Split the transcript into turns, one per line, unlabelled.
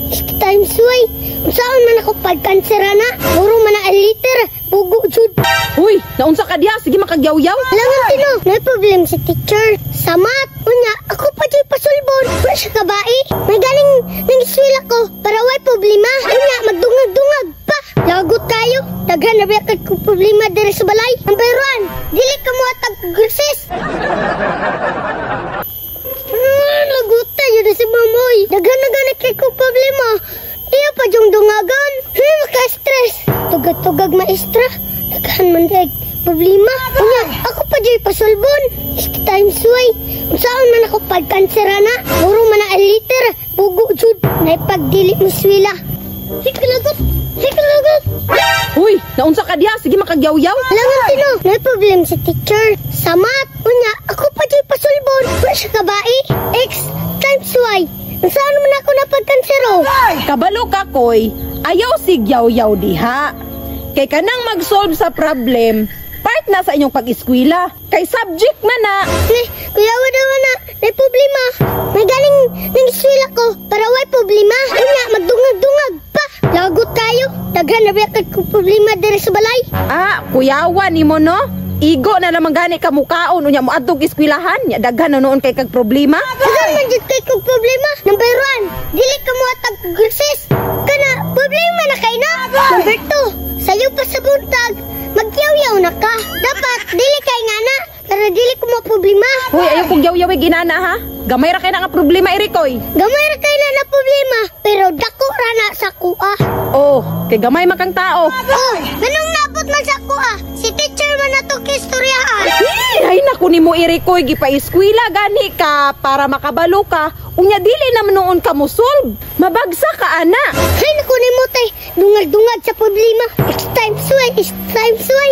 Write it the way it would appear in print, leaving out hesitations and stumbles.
X times Y. Unsaon man ako pagkansera na? Muro man na liter. Bugo jud.
Uy, naunsa ka diha? Sige makagyaw-yaw.
Langan tino, may problem si teacher. Sa math, unya, ako pa dyan pasulbon. Wala siya kabai. May galing nang iswila ko para way problema. Unya, magdungag-dungag pa. Lagot kayo. Daghan na ba kay kong problema diri sa balay? Number one, dili ka mo atag gursis. Ah, lagot tayo na si Mamoy. Daghan na ganit kay kong problema. Iya pa yung dungagan. Hey, maka-stress. Tugag-tugag maestra. Daghan man dag problema. Unya, ako pa dyan pasulbon. X times Y. Unsaon man ako pagkansera na? Muro man na liter. Bugo jud. Naipagdili mo swila. Hikalagot. Hikalagot.
Uy, naunsa ka diha? Sige makagyaw-yaw.
Langan tino, may problem si teacher. Sa math, unya, ako pa dyan pasulbon. Wala siya kabai. X times Y. Unsaon man ako napagkansero?
Kabalo ka, koy. Ayaw sigyaw-yaw diha. Kay kanang mag-solve sa problem, part na sa inyong pag-eskwela. Kay subject man na.
Eh, kuya wala na, may problema. May galing nang iswila ko para way problema. Unya, magdungag-dungag pa. Lagot kayo. Daghan na ba kay kong problema diri sa balay?
Ah, kuyawa nimo no? Igo na naman gani ka mukaon unya mo adtog eskwelahan, nya daghan na noon kay kag problema.
Daghan man jud kay kong problema. Number one, dili ka mo atag gursis. Kana, problema na kay na. Number two, sayo pa sa buntag, magyaw-yaw na ka. Dapat, dili kay nga na, para dili ko mo problema.
Hoy, ayaw kong yaw-yaw ginana ha. Gamay ra kay na nga problema irikoy.
Gamay ra kay na na problema, pero dako ra na sa kuha.
Oh, kay gamay man kang tao.
Oh, ganong nabot man sa kuha, si teacher man na to kistoryaan.
Eh, ay naku nimo irikoy, gipa-eskwela gani ka para makabalo ka. Unya dili naman noon ka mo solve. Mabagsak ka ana.
Ay, naku nimo tay, dungag-dungag sa problema. X times Y, X times Y.